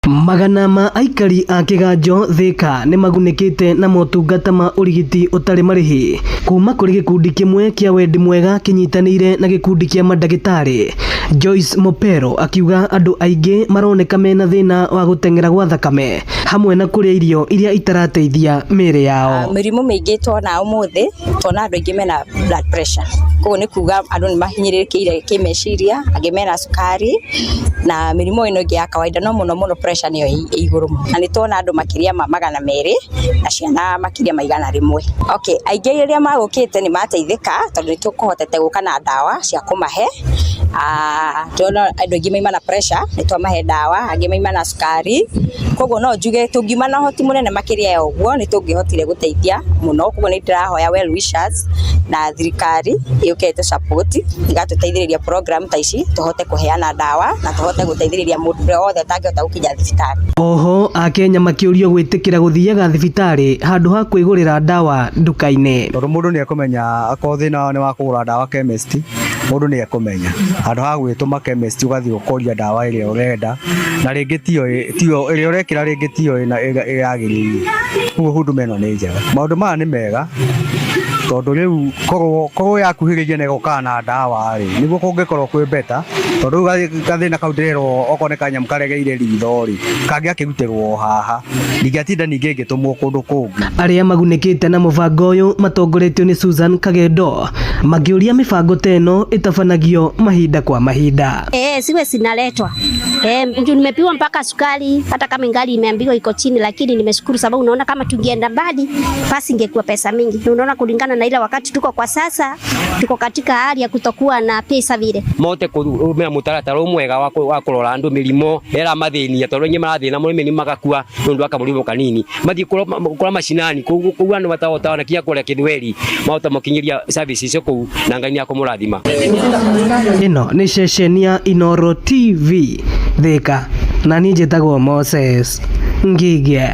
Magana ma aikari a Kĩganjo Thĩka nĩ magunĩkĩte na motungata ma ũrigiti ũtarĩ marĩhi kuma kũrĩ gĩkundi kĩmwe kĩa wendi mwega kĩnyitanĩire na gĩkundi kĩa mandagĩtarĩ. Joyce Mopero akiuga andũ aingĩ maroneka mena thĩna wa gũteng'era gwa thakame hamwe na kũrĩa irio iria itarateithia mĩĩrĩ yao. Mĩrimũ mĩingĩ tuona ũmũthĩ, tuona andũ aingĩ mena blood pressure, koguo nĩ kuga andũ nĩ mahinyĩrĩrĩkĩire kĩmeciria, angĩ mena cukari na mĩrimũ ĩno ĩngĩ ya kawaida, no mũno mũno pressure nĩyo ĩ igũrũ mũno. Na nĩ tuona andũ makĩria ma 200 na ciana makĩria ma 100. Okay, aingĩ arĩa magũkĩte nĩ mateithĩka tondũ nĩ tũkũhotete gũka na ndawa cia kũmahe. Tuona andũ aingĩ mauma na pressure nĩ twamahe ndawa, angĩ mauma na cukari, koguo no njuge tũngiuma na ũhoti mũnene makĩria ya ũguo nĩ tũngĩhotire gũteithia mũno. Koguo nĩ ndĩrahoya well wishers na thirikari yũke ĩtũ support ĩgatũteithĩrĩria program ta ici tũhote kũheana ndawa na tũhote gũteithĩrĩria mũndũ ũrĩa wothe ũtangĩhota gũkinya thibitarĩ. Oho akenya makĩũrio gwĩtĩkĩra gũthiaga thibitarĩ handũ ha kwĩgũrĩra ndawa nduka-inĩ. Tondũ mũndũ nĩ ekũmenya akorwo thĩna nĩ wa kũgũra ndawa chemist, mũndũ nĩ ekũmenya handũ ha gwĩtũma chemist ũgathiĩ ũkoria ndawa ĩrĩa ũrenda na rĩngĩ tiyo tiyo ĩrĩa ũrekĩra, rĩngĩ tiyo ĩna yagĩrĩire. Koguo huduma ĩno nĩ njega. Maũndũ maya nĩ mega tondũ rĩu korwo yakuhĩrĩria na ĩgokaga na ndawa rĩ, nĩguo kũngĩkorwo kwĩ better, tondũ rĩu gathĩna kau ndĩrerwo okorwo nĩ kanyamũ karegeire ritho rĩ, kangĩakĩrutĩrwo o haha, ndingĩatinda ningĩ ngĩtũmwo kũndũ kũngĩ. Arĩa magunĩkĩte na mũbango ũyũ matongoretio nĩ Susan Kagendo makĩũria mĩbango ta ĩno ĩtabanagio mahinda kwa mahinda. Eh, ziwe zinaletwa. Eh, juu nimepimwa mpaka sukari, hata kama ingali imeambiwa iko chini, lakini nimeshukuru sababu unaona kama tungeenda mbali basi ingekuwa pesa mingi. Na unaona kulingana na ile wakati tuko kwa sasa, tuko katika hali ya kutokuwa na pesa vile. Mote kũrũmĩrĩra mũtaratara mwega wa kũrora andũ mĩrimũ ĩramathĩnia, tondũ aingĩ marathĩna mũno mĩrimũ magakua nĩ ũndũ wa kamũrimũ kanini. Mathiĩ kũrora macinani kũu kũu andũ matahota ona kinya kũrĩa Kĩthweri, mahota makinyĩria service icio kũu, na Ngai nĩ akũmũrathima. Ĩno nĩ ceceni ya Inoro TV Thika, na niĩ njĩtagwo Moses Ngige.